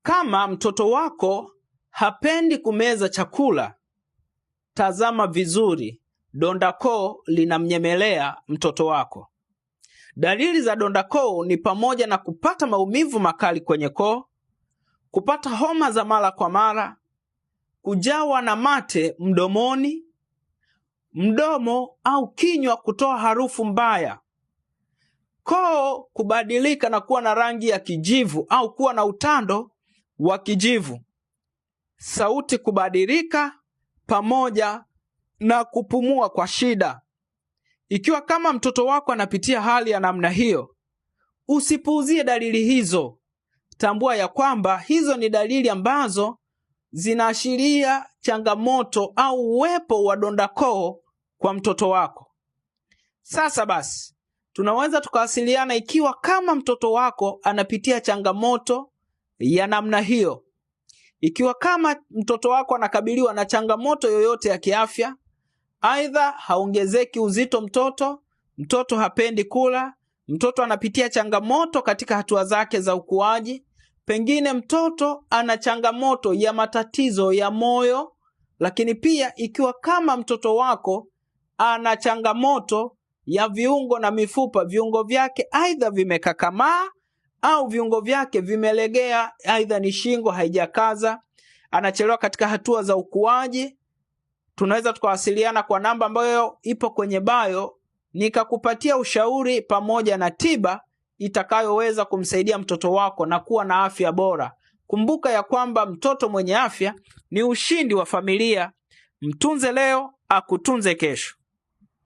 Kama mtoto wako hapendi kumeza chakula, tazama vizuri, donda koo linamnyemelea mtoto wako. Dalili za donda koo ni pamoja na kupata maumivu makali kwenye koo, kupata homa za mara kwa mara, kujawa na mate mdomoni, mdomo au kinywa kutoa harufu mbaya, koo kubadilika na kuwa na rangi ya kijivu au kuwa na utando wa kijivu, sauti kubadilika, pamoja na kupumua kwa shida. Ikiwa kama mtoto wako anapitia hali ya namna hiyo, usipuuzie dalili hizo. Tambua ya kwamba hizo ni dalili ambazo zinaashiria changamoto au uwepo wa donda koo kwa mtoto wako. Sasa basi, tunaweza tukawasiliana ikiwa kama mtoto wako anapitia changamoto ya namna hiyo. Ikiwa kama mtoto wako anakabiliwa na changamoto yoyote ya kiafya, aidha haongezeki uzito mtoto, mtoto hapendi kula, mtoto anapitia changamoto katika hatua zake za ukuaji, pengine mtoto ana changamoto ya matatizo ya moyo, lakini pia ikiwa kama mtoto wako ana changamoto ya viungo na mifupa, viungo vyake aidha vimekakamaa au viungo vyake vimelegea, aidha ni shingo haijakaza, anachelewa katika hatua za ukuaji, tunaweza tukawasiliana kwa namba ambayo ipo kwenye bio, nikakupatia ushauri pamoja na tiba itakayoweza kumsaidia mtoto wako na kuwa na afya bora. Kumbuka ya kwamba mtoto mwenye afya ni ushindi wa familia. Mtunze leo, akutunze kesho.